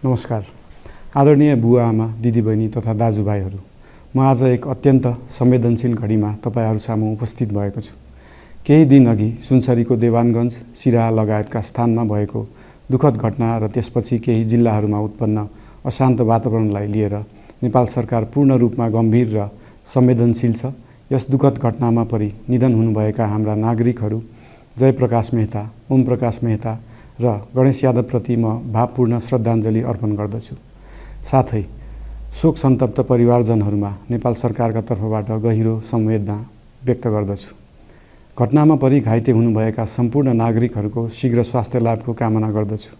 नमस्कार। आदरणीय बुवा आमा दिदीबहिनी तथा दाजुभाइहरू, म आज एक अत्यन्त संवेदनशील घडीमा तपाईहरू सामु उपस्थित भएको छु। केही दिन अघि सुनसरीको देवानगञ्ज, सिराहा लगायतका स्थानमा भएको दुःखद घटना र त्यसपछि केही जिल्लाहरूमा उत्पन्न अशान्त वातावरणलाई लिएर नेपाल सरकार पूर्ण रूपमा गम्भीर र संवेदनशील छ। यस दुःखद घटनामा परि निधन हुनुभएका हाम्रा नागरिकहरू जयप्रकाश मेहता, ओमप्रकाश मेहता र गणेश यादवप्रति म भावपूर्ण श्रद्धाञ्जली अर्पण गर्दछु। साथै शोक सन्तप्त परिवारजनहरूमा नेपाल सरकारका तर्फबाट गहिरो संवेदना व्यक्त गर्दछु। घटनामा परि घाइते हुनुभएका सम्पूर्ण नागरिकहरूको शीघ्र स्वास्थ्य लाभको कामना गर्दछु।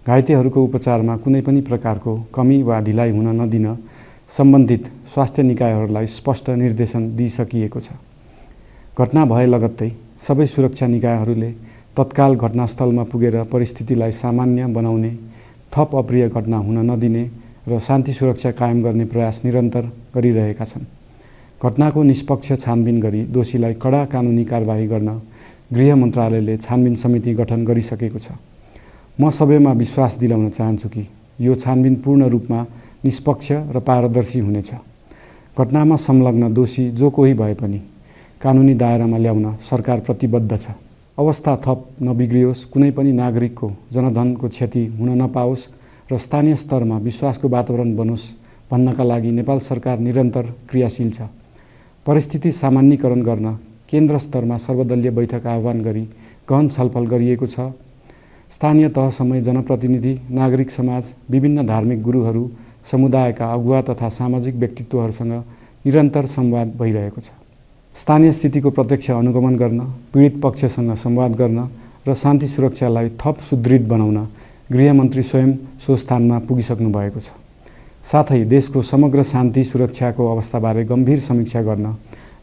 घाइतेहरूको उपचारमा कुनै पनि प्रकारको कमी वा ढिलाइ हुन नदिन सम्बन्धित स्वास्थ्य निकायहरूलाई स्पष्ट निर्देशन दिइसकिएको छ। घटना भए लगत्तै सबै सुरक्षा निकायहरूले तत्काल घटनास्थलमा पुगेर परिस्थितिलाई सामान्य बनाउने, थप अप्रिय घटना हुन नदिने र शान्ति सुरक्षा कायम गर्ने प्रयास निरन्तर गरिरहेका छन्। घटनाको निष्पक्ष छानबिन गरी दोषीलाई कडा कानुनी कारबाही गर्न गृह मन्त्रालयले छानबिन समिति गठन गरिसकेको छ। म सबैमा विश्वास दिलाउन चाहन्छु कि यो छानबिन पूर्ण रूपमा निष्पक्ष र पारदर्शी हुनेछ। घटनामा संलग्न दोषी जो कोही भए पनि कानुनी दायरामा ल्याउन सरकार प्रतिबद्ध छ। अवस्था थप नबिग्रियोस्, कुनै पनि नागरिकको जनधनको क्षति हुन नपाओस् र स्थानीय स्तरमा विश्वासको वातावरण बनोस् भन्नका लागि नेपाल सरकार निरन्तर क्रियाशील छ। परिस्थिति सामान्यीकरण गर्न केन्द्र स्तरमा सर्वदलीय बैठक आह्वान गरी गहन छलफल गरिएको छ। स्थानीय तहसम्मै जनप्रतिनिधि, नागरिक समाज, विभिन्न धार्मिक गुरुहरू, समुदायका अगुवा तथा सामाजिक व्यक्तित्वहरूसँग निरन्तर संवाद भइरहेको छ। स्थानीय स्थितिको प्रत्यक्ष अनुगमन गर्न, पीडित पक्षसँग संवाद गर्न र शान्ति सुरक्षालाई थप सुदृढ बनाउन गृहमन्त्री स्वयं सो स्थानमा पुगिसक्नु भएको छ। साथै देशको समग्र शान्ति सुरक्षाको अवस्थाबारे गम्भीर समीक्षा गर्न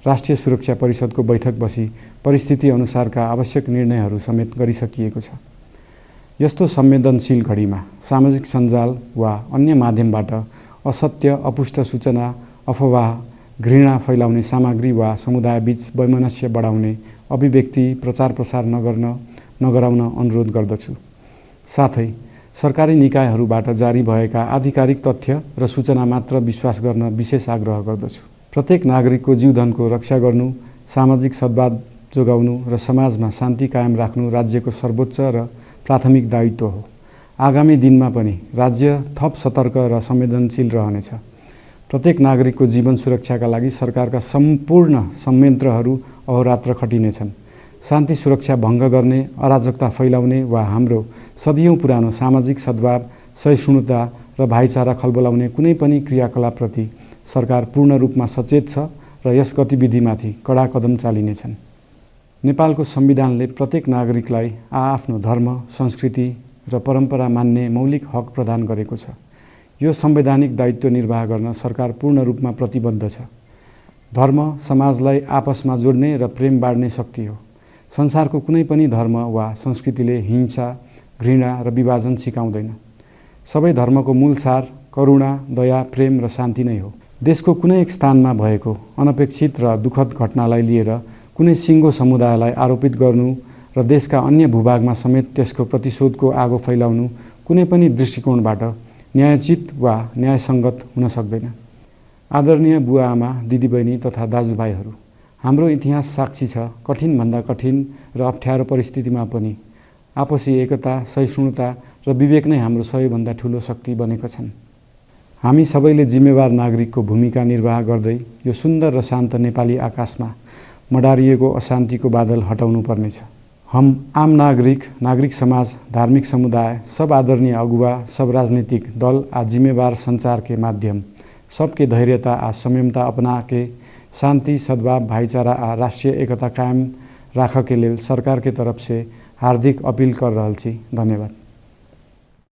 राष्ट्रिय सुरक्षा परिषदको बैठक बसी परिस्थिति अनुसारका आवश्यक निर्णयहरू समेत गरिसकिएको छ। यस्तो संवेदनशील घडीमा सामाजिक सञ्जाल वा अन्य माध्यमबाट असत्य, अपुष्ट सूचना, अफवाह, घृणा फैलाउने सामग्री वा समुदायबीच वैमनस्य बढाउने अभिव्यक्ति प्रचार प्रसार नगराउन अनुरोध गर्दछु। साथै सरकारी निकायहरूबाट जारी भएका आधिकारिक तथ्य र सूचना मात्र विश्वास गर्न विशेष आग्रह गर्दछु। प्रत्येक नागरिकको जीवधनको रक्षा गर्नु, सामाजिक सद्भाव जोगाउनु र समाजमा शान्ति कायम राख्नु राज्यको सर्वोच्च र प्राथमिक दायित्व हो। आगामी दिनमा पनि राज्य थप सतर्क र संवेदनशील रहनेछ। प्रत्येक नागरिकको जीवन सुरक्षाका लागि सरकारका सम्पूर्ण संयन्त्रहरू अहोरात्र खटिनेछन्। शान्ति सुरक्षा भङ्ग गर्ने, अराजकता फैलाउने वा हाम्रो सदियौं पुरानो सामाजिक सद्भाव, सहिष्णुता र भाइचारा खलबलाउने कुनै पनि क्रियाकलापप्रति सरकार पूर्ण रूपमा सचेत छ र यस गतिविधिमाथि कडा कदम चालिनेछन्। नेपालको संविधानले प्रत्येक नागरिकलाई आआफ्नो धर्म, संस्कृति र परम्परा मान्ने मौलिक हक प्रदान गरेको छ। यो संवैधानिक दायित्व निर्वाह गर्न सरकार पूर्ण रूपमा प्रतिबद्ध छ। धर्म समाजलाई आपसमा जोड्ने र प्रेम बाँड्ने शक्ति हो। संसारको कुनै पनि धर्म वा संस्कृतिले हिंसा, घृणा र विभाजन सिकाउँदैन। सबै धर्मको मूल सार करुणा, दया, प्रेम र शान्ति नै हो। देशको कुनै एक स्थानमा भएको अनपेक्षित र दुःखद घटनालाई लिएर कुनै सिङ्गो समुदायलाई आरोपित गर्नु र देशका अन्य भूभागमा समेत त्यसको प्रतिशोधको आगो फैलाउनु कुनै पनि दृष्टिकोणबाट न्यायोचित वा न्यायसङ्गत हुन सक्दैन। आदरणीय बुवा आमा दिदीबहिनी तथा दाजुभाइहरू, हाम्रो इतिहास साक्षी छ कठिनभन्दा कठिन र अप्ठ्यारो परिस्थितिमा पनि आपसी एकता, सहिष्णुता र विवेक नै हाम्रो सबैभन्दा ठूलो शक्ति बनेका छन्। हामी सबैले जिम्मेवार नागरिकको भूमिका निर्वाह गर्दै यो सुन्दर र शान्त नेपाली आकाशमा मडारिएको अशान्तिको बादल हटाउनु पर्नेछ। हम आम नागरिक, नागरिक समाज, धार्मिक समुदाय, सब आदरणीय अगुवा, सब राजनीतिक दल आ जिम्मेवार संचार के माध्यम सबके धैर्यता आ संयमता अपना के शांति, सद्भाव, भाईचारा आ राष्ट्रीय एकता कायम राख के लेल सरकार के तरफ से हार्दिक अपील कर रहल छी। धन्यवाद।